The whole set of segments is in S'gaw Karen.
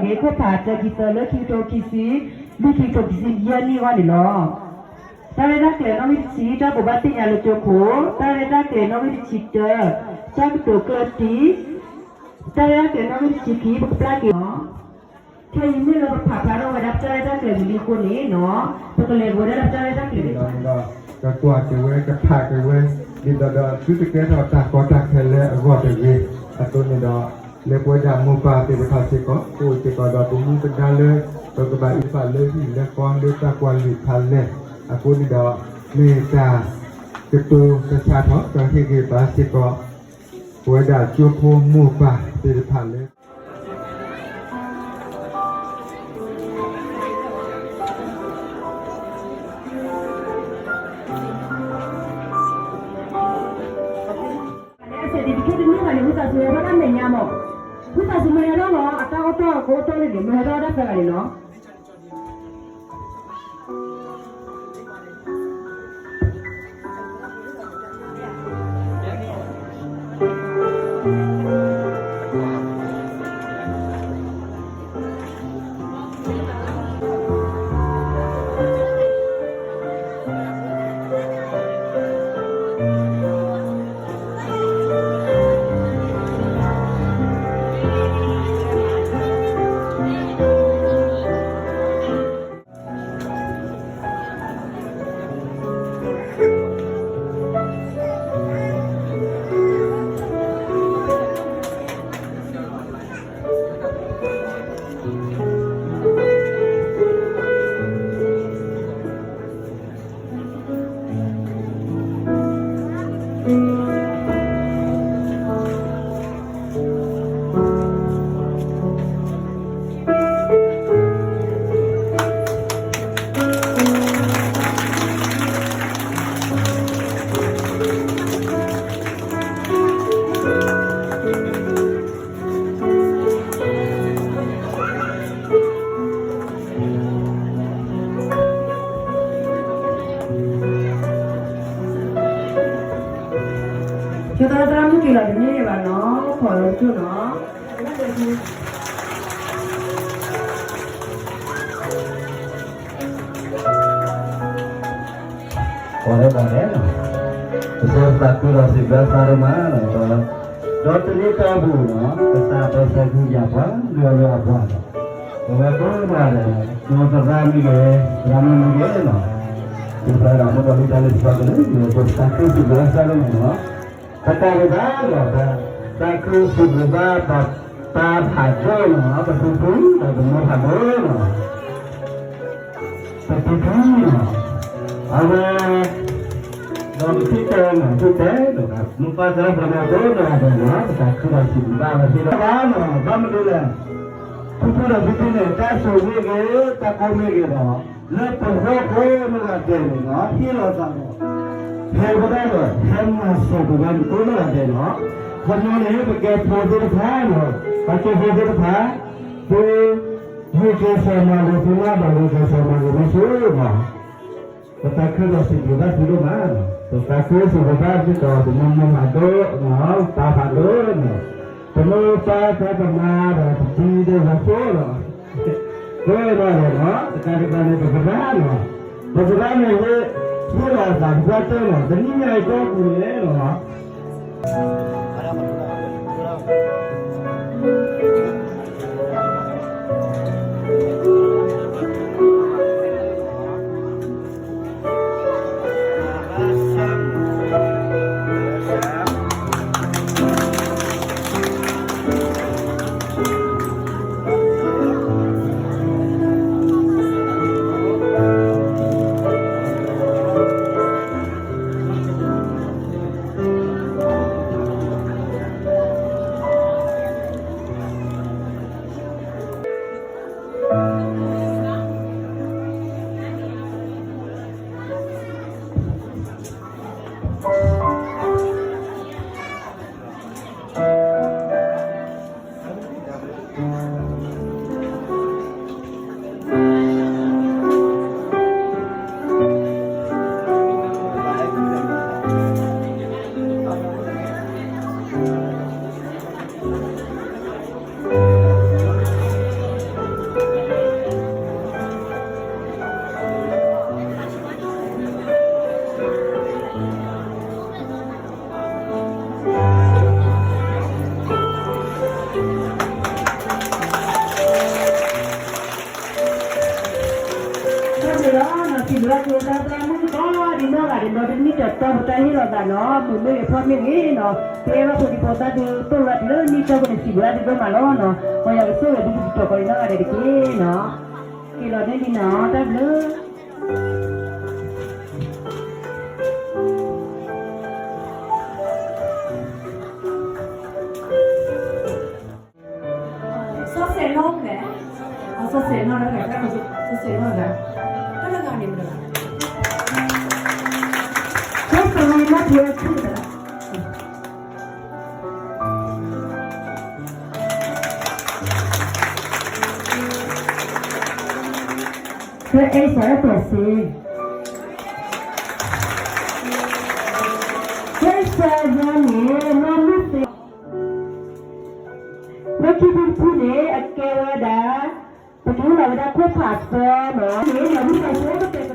ခိၣ်ဖးတၢခံသၢလၢခံကထိခံဆံ, လွံၢ်ခံကထိခံဆံယဲၢ်နံၣ်အဂီၢ်န့ၣ်လီၤ. တၢ်ရဲၣ်တၢ်ကျဲၤနီၣ်ဂံၢ်တဆံ တၢ်ဘိးဘၣ်သ့ၣ်ညါလၢကၠိခိၣ်, တၢ်ရဲၣ်တၢ်ကျဲၤနီၣ်ဂံၢ်တဆံတၢ, တၢ်ကတိၤကျၢၢ်တံၢ်, တၢ်ရဲၣ်တၢ်ကျဲၤနီၣ်ဂံၢ်တဆံခံ ပကပျၢ်က့ၤလီၤ. ခဲအံၤမ့ၢ်လၢပဖးဖျါထီၣ်ဝဲဒၣ်ပတၢ်ရဲၣ်တၢ်ကျဲၤဝံၤလံအဃိန့ၣ်နီၤ, ပကလဲၤကဝဲဒၣ်လၢပတၢ်ရဲၣ်တၢ်ကျဲၤန့ၣ်လီၤ. ကကွၢ်က့ၤဝဲ ကဖးက့ၤဝဲ, ဒ်သိးဒီးသုတကဲထီၣ်တၢ်ကီတၢ်ခဲလၢအဂီၢ်တဂ့ၤအသိးန့ၣ်ဒီး, လၢပဝဲဒၣ်မိၢ်ပၢ်သ့ၣ်တဖၣ်စ့ၢ်ကီး ကအိၣ်စ့ၢ်ကီးဒီးပမူပဒါလၢ ပကဘၣ်အုၣ်သးလၢဟံၣ်လၢဃီလၢတၢ်ကွၢ်လုၢ်ဖးလဲၢ်အဃိန့ၣ်ဒီး, မ့ၢ်တၢ်ကတိၤကဆါထီၣ် ဒီးဟ့ၣ်ဂံၢ်ဘါစ့ၢ်ကီး ပဝဲဒၣ်ကၠိဖိမိၢ်ပၢ်သ့ၣ်တဖၣ်လၢ အစဲးတံးတခ့တန့ၢ်ဘၣ်န့ၣ် ဝံသးစူၤဟဲထီၣ်တၢ်မဲာ်ညါမး, ဝံသးစူၤမ့ၢ်ဟဲထီၣ်လီၤ အတၢ်အိၣ်တီၢ်ကအိၣ်တီၢ်လၢန့ၣ် မ့ၢ်ဟဲထီၣ်ဝဲဒၣ်သၢဂၤန့ၣ်လီၤ. ကသရၣ်မုၣ်က့ၤလီၤတန့ၢ်ဘၣ်နီၤ, ဖီၣ်လီၤကၠိနီၤ. ပှၤလၢပှၤလဲၣ်, ကစၢ်သးခုလီၤစံးဘျုးသးဒိၣ်မးနီၤ, ဒီးတနံၤတၢ်ဘူၣ်နီၤ ကစၢ်ပၢဆှၢကဟုကယာ်ပှၤ လၢအလၢအပှၤနီၤ, ပဝဲကိးဂၤဒဲး နီၢ်သရၣ်မ့ၢ်ဂ့ၤ, သရၣ်မုၣ်မ့ၢ်ဂ့ၤနီၤ, ပသရၣ်မုၣ်ဒီးမ့ၢ်တၢ်လၢပသးကလၢ ပသးခုစံးဘျုးသးဒိၣ်မးနီၤ, ပတၢ်ဂ့ၤဘၣ်လီၤ, သးခုစံးဘျုးဘၣ် ပပၢ်ဖးဒိၣ်နီၤ, ပဖံဖု ဒီးပမိၢ်ဖးဒိၣ်နီၤ ပဖံဖုနီၤ, အဝဲ ဒီးပထံၣ်တဲနီၤ ထံၣ်တဲဒီး မိၢ်ပၢ်သရၣ်သမါကိးဂၤဒဲးနီၤ ပသးခုဒီးစံးဘျုးဘၣ်ဝဲသ့ၣ်ဒီးဘၣ်နီၤ, ဘၣ်မနုၤလဲၣ်, ဖုဖုဒီးဖံဖုန့ၣ် တၢ်ဆိၣ်ဂ့ၤမ့ၢ်ဂ့ၤ တၢ်ကိၢ်မ့ၢ်ဂ့ၤဒီး လၢပဂီၢ်ကိးဂၤဒဲးန့ၣ်နီၤ ဟ့ၣ်လီၤသးဒီး ဟဲဝဲဒၣ်ဒီး ဟဲမၤစၢၤပဝဲကိးဂၤဒဲးနီၤ, ခီပညီန့ၣ် ပကဲဖိသ့ၣ်တဖၣ်နီၤ, ပကဲဖိသ့ၣ်တဖၣ် သု မ့ၢ်ကဲစၢၤမၤလိာ်သုလၢ်ဒီး မ့ၢ်ကဲစၢၤမၤလိာ်မ့ၢ်ဆူၣ်နီၤ, ပသးခုဒီးစံးဘျုးဘၣ်သုဒိၣ်မးနီၤ, ပသးခုစံးဘျုးဘၣ်သုဒီး ပမိၢ်မိၢ်ဖးဒိၣ်နီၤ, ပၢ်ဖးဒိၣ်နီၤ, ပမိၢ်ပၢ်သရၣ်သမါဒီး ပတံၤဒီးပှၤဖိနီၤ, ကိးဂၤဒဲးနီၤ, တကးဒံးဘၣ်န့ၣ် ပသရၣ်နီၤ, ပသရၣ်န့ၣ် ဟ့ၣ် ဟ့ၣ်လီၤအသးပှၢ်တၢၢ်နီၤ, တနံၤညါအံၤတီၢ်ပူၤန့ၣ်နီၤ ပ စံးဘျုးက့ၤတၢ်သရၣ်မုၣ်ကိးဒံနီၢ်ဂၤဒဲးနီၤ, တနံၣ်တတီၤပတၢ်ဟ့ၣ်လီၤသးနီၤ, မုာ်မ့ၢ်ဂ့ၤဖီမ့ၢ်ဂ့ၤနီၤ, ပအဲၣ်ဘၣ်ဖိဒံဖိသၣ်ဒုး တိၢ်လီၤတုၤလၢနံၣ်တီၢ်ပူၤန့ၣ် စံးဘျုးတၢ်ဒိၣ်မးလီၤနီၤ, မ်ယွၤကဆိၣ်ဂ့ၤဒုးပတတီၤကိးဒံနီၢ်ဂၤဒဲးတက့ၢ်နီၤ, က့ၤလီၤန့ၢ်ဒံးနီၤ, တၢ်ဘျုး စီၤစဲးနီၣ်လဲၣ်, စီၤစဲးနီၣ်လဲၣ်, စီၤစဲးနီၣ်လဲၣ်, တၢ်လၢဂၤန့ၣ်မတၤလဲၣ်, စီၤစဲးနီၣ်လဲၣ်, ကဲအဲၣ်စၢၤအဲၣ်စၢၤစ့, ကဲစၢၤယဲန့ၣ် နီၢ်မုၢ်သ့ လၢခံတဖုန့ၣ် အကဲဝဲဒၣ် ပကဟ့ၣ်လီၤဝဲဒၣ်ခိၣ်ဖးသၢနီၤ, န့ၣ် နီၢ်မုၢ်သ့ကတဲာ်ကတီၤ,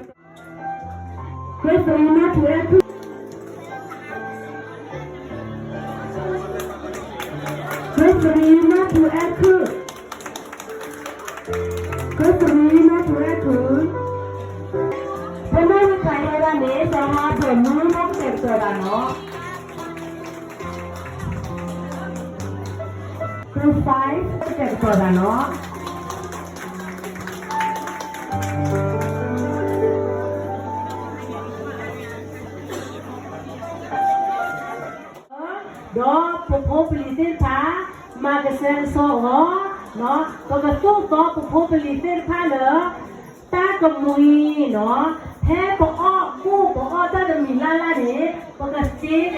ခွဲးသရံးနီၢ်ထူအဲၣ်ခုၣ်, ခွဲးသရံးနီၢ်ထူအဲၣ်ခုၣ်, ခွဲးသရံးနီၢ်ထူအဲၣ်ခုၣ်, ပနီၢ်ဝဲခးယဲဒၣ်န့ၣ် စီၤဟါဘၢၣ်မူ နီၢ်ကတဲာ်ကတီၤဘၣ်နီၤ Group five တဲာ်ကတီၤသးနီၤ. ဒီးပဖိပလံၤသ့ၣ်တဖၣ် မၤကဆှဲကဆှီအီၤ, ပကသိၣ်သီပဖိပလံၤသ့ၣ်တဖၣ်လၢ တၢ်ကမှံနီၤ, ဖဲပအီၣ်ကူၣ်ပအီၣ်တၢ်တမံၤလၢ်လၢ်န့ၣ် ပကသ့က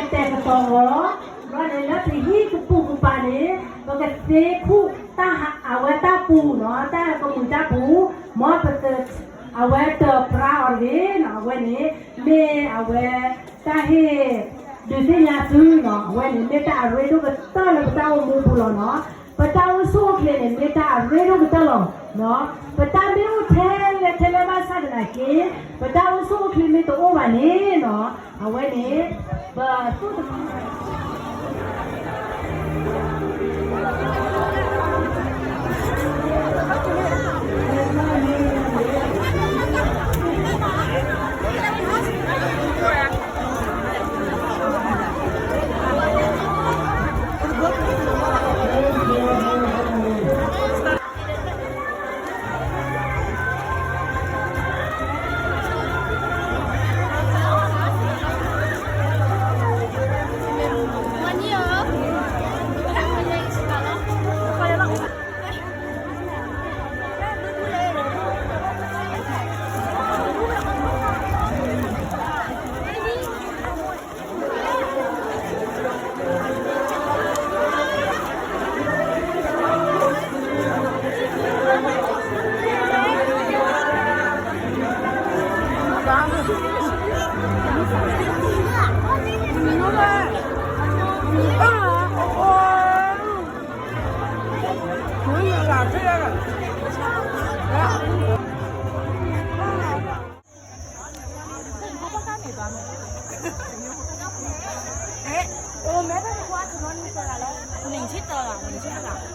တဲာ်ကတီၤအီၤ, ဘျီန့ၣ်လၢပဟံၣ်ကပူၤကပၤန့ၣ် ပကသ့ခူၣ်တၢ်ဟးအဝဲတၢ်ပူၤနီၤ, တၢ်ကမှံတၢ်ပူၤ, မ်ပ အဝဲတပြါအီၤတဂ့ၤနီၤ, အဝဲန့ၣ် မ့ၢ်အဝဲ တၢ်ဟ့ၣ်ဒုးသ့ၣ်ညါသုနီၤ, အဝဲန့ၣ် မ့ၢ်တၢ်အရ့ဒိၣ်ကတၢၢ်လၢပတၢ်အိၣ်မူပူၤလီၤနီၤ. ပတၢ်အိၣ်ဆူၣ်အိၣ်ချ့န့ၣ် မ့ၢ်တၢ်အရ့ဒိၣ်ကတၢၢ်လီၤနီၤ. ပတၢ်မ့ၢ်အိၣ်ထဲလဲၣ်ထဲလဲၣ်ဘၣ်ဆၣ်သနာ်က့ ပတၢ်အိၣ်ဆူၣ်အိၣ်ချ့မ့ၢ်တအိၣ်ဘၣ်န့ၣ်နီၤ, အဝဲန့ၣ် ပသူၣ်တခါ